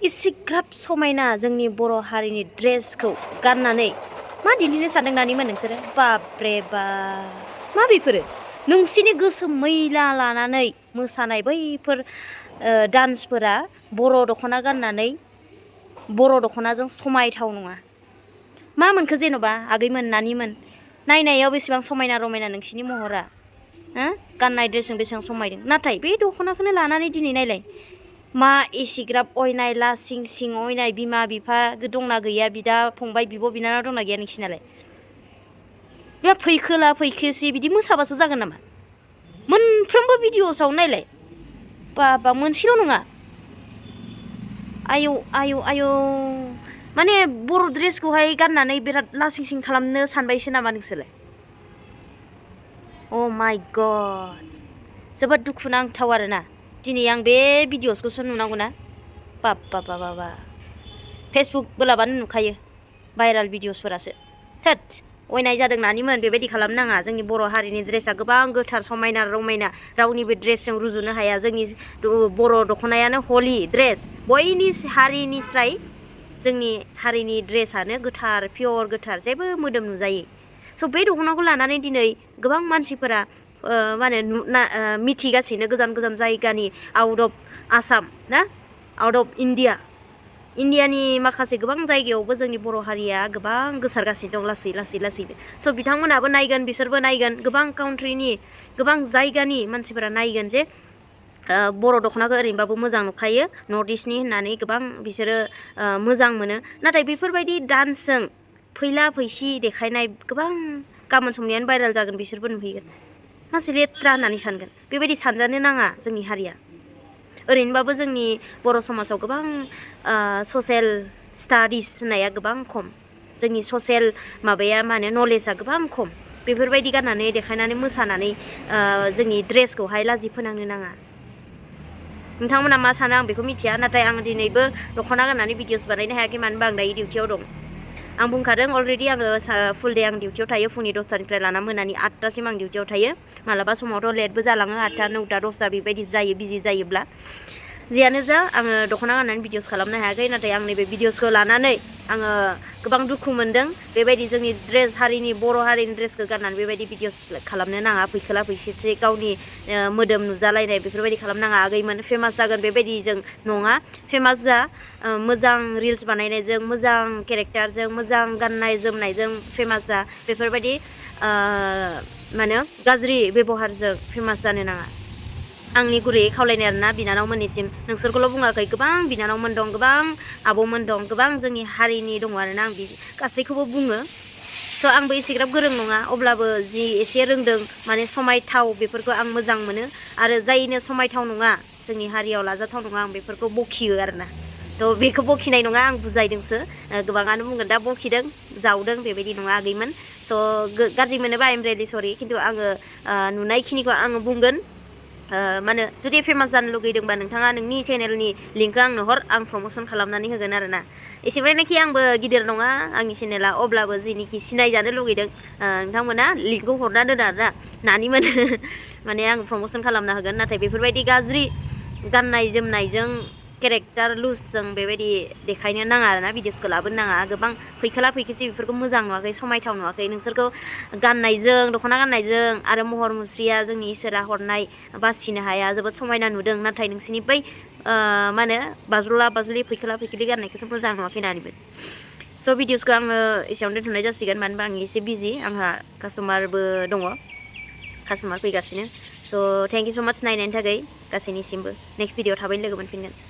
इसिग्राब समायना जोंनि बर' हारिनि ड्रेसखौ गाननानै मा दिन्थिनो सानदों नानिमोन नोंसोरो? बाब्रे बा मा बेफोरो? नोंसिनि गोसो मैला लानानै मोसानाय बैफोर डान्सफोरा बर' दख'ना गाननानै बर' दख'नाजों समायथाव नङा। मा मोनखो जेन'बा आगैमोन नानिमोन? नायनायाव बेसेबां समायना रमायना नोंसिनि महरा, गाननाय ड्रेसजों बेसेबां समायदों, नाथाय बे दख'नाखौनो लानानै दिनै नायलाय मा एसिग्राब अयनाय लासिं सिं अयनाय बिमा बिफा दंना गैया, बिदा फंबाय बिब' बिनानाव दंना गैया नोंसिनालाय? बे फैखोला फैखोसि बिदि मोसाबासो जागोन नामा? मोनफ्रोमबो भिडिअ'सआव नायलाय बाबा मोनसेल' नङा, आयौ आयौ आयौ माने बर' ड्रेसखौहाय गाननानै बिराद लासिं सिं खालामनो सानबायसो नामा नोंसोरलाय? अ माय गड, जोबोद दुखु नांथाव आरोना। दिनै आं बे भिडिअसखौसो नुनांगौ ना? बाबा बाबा बा फेसबुक बोलाबानो नुखायो भाइराल भिडिअसफोरासो। थोद अयनाय जादों नानिमोन, बेबायदि खालामनो नाङा। जोंनि बर' हारिनि ड्रेसा गोबां गोथार समायना रमायना, रावनिबो ड्रेसजों रुजुनो हाया। जोंनि बर' दख'नायानो हलि ड्रेस, बयनि हारिनिस्राय जोंनि हारिनि ड्रेसानो गोथार पियर गोथार, जेबो मोदोम नुजायै। स' बे दख'नाखौ लानानै दिनै गोबां मानसिफोरा मा होनो मिथिगासिनो, गोजान गोजान जायगानि आउट अफ आसाम ना, आउट अफ इण्डियानि माखासे गोबां जायगायावबो जोंनि बर' हारिया गोबां गोसारगासिनो दं लासै लासै लासैनो। स' बिथांमोनाबो नायगोन, बिसोरबो नायगोन, गोबां काउन्ट्रिनि गोबां जायगानि मानसिफोरा नायगोन जे बर' दख'नाखौ ओरैनोबाबो मोजां नुखायो नर्थ इस्टनि होननानै गोबां बिसोरो मोजां मोनो। नाथाय बेफोरबायदि डान्सजों फैला फैसि देखायनाय गोबां गाबोन समनियानो भाइराल जागोन, बिसोरबो नुहैगोन, मासे लेथ्रा होननानै सानगोन। बेबायदि सानजानो नाङा जोंनि हारिया। ओरैनोबाबो जोंनि बर' समाजाव गोबां ससियेल स्टाडिस होननाया गोबां खम, जोंनि ससियेल माबाया मा होनो नलेजआ गोबां खम। बेफोरबायदि गाननानै देखायनानै मोसानानै जोंनि ड्रेसखौहाय लाजि फोनांनो नाङा। नोंथांमोना मा सानो आं बेखौ मिथिया, नाथाय आं दिनैबो दख'ना गाननानै भिडिअस बानायनो हायाखै, मानो होनबा आं दायो डिउटियाव दं। आं बुंखादों अलरेडि, आङो फुल डे आं डिउटियाव थायो, फुंनि 10टानिफ्राय लाना मोनानि 8टासिम आं डिउटियाव थायो। मालाबा समावथ' लेटबो जालाङो, 8टा 9टा 10टा बेबायदि जायो बिजि जायोब्ला। जियानो जा आङो दख'ना गाननानै भिडिअस खालामनो हायाखै, नाथाय आं नैबे भिडिअसखौ लानानै आङो गोबां दुखु मोनदों। बेबायदि जोंनि ड्रेस हारिनि बर' हारिनि ड्रेसखौ गाननानै बेबायदि भिडिअस खालामनो नाङा, फैखोला फैसिसै गावनि मोदोम नुजालायनाय बेफोरबायदि खालामनाङा आगैमोन। फेमास जागोन बेबायदि जों नङा, फेमास जा, मोजां रिल्स बानायनायजों, मोजां केरेक्टारजों, मोजां गाननाय जोमनायजों फेमास जा, बेफोरबायदि माने गाज्रि बेब'हारजों फेमास जानो नाङा। आंनि गुरैयै खावलायनाय आरोना बिनानावमोननिसिम, नोंसोरखौल' बुङाखै, गोबां बिनानावमोन दं, गोबां आब'मोन दं, गोबां जोंनि हारिनि दङ आरोना, आं गासैखौबो बुङो। स' आंबो एसेग्राब गोरों नङा, अब्लाबो जि एसे रोंदों माने समायथाव बेफोरखौ आं मोजां मोनो, आरो जायनो समायथाव नङा जोंनि हारियाव लाजाथाव नङा आं बेफोरखौ बखियो आरोना। थ' बेखौ बखिनाय नङा, आं बुजायदोंसो। गोबाङानो बुंगोन दा बखिदों जावदों, बेबायदि नङा आगैमोन। स' गाज्रि मोनोबा आइ एम रियेलि सरि, खिन्थु आङो नुनायखिनिखौ आङो बुंगोन। मा होनो जुदि फेमास जानो लुगैदोंबा नोंथाङा नोंनि चेनेलनि लिंकखौ आंनो हर, आं प्रम'सन खालामनानै होगोन आरोना। एसेबांनाखि आंबो गिदिर नङा आंनि चेनेला, अब्लाबो जेनिखि सिनायजानो लुगैदों नोंथांमोना लिंकखौ हरना दोन आरोना नानिमोन, माने आं प्रम'सन खालामना होगोन। नाथाय बेफोरबायदि गाज्रि गाननाय जोमनायजों केरेक्टार लुजजों बेबायदि देखायनो नाङा आरोना, भिडिअसखौ लाबोनो नाङा। गोबां फैखोला फैखोसि बेफोरखौ मोजां नुवाखै, समायथाव नुवाखै। नोंसोरखौ गाननायजों, दख'ना गाननायजों आरो महर मुस्रिया जोंनि इसोरा हरनाय बासिनो हाया, जोबोद समायना नुदों। नाथाय नोंसिनि बै मा होनो बाज्ल'ला बाज्लि फैखोला फैखोलि गाननायखौसो मोजां नुवाखै नानिमोन। स' भिडिअसखौ आङो एसेयावनो दोनथ'नाय जासिगोन, मानो होनबा आं एसे बिजि, आंहा कास्टमारबो दङ, कास्टमार फैगासिनो। स' थेंक इउ स' माच नायनायनि थाखाय गासैनिसिमबो। नेक्स्ट भिडिअ थाबैनो लोगो मोनफिनगोन।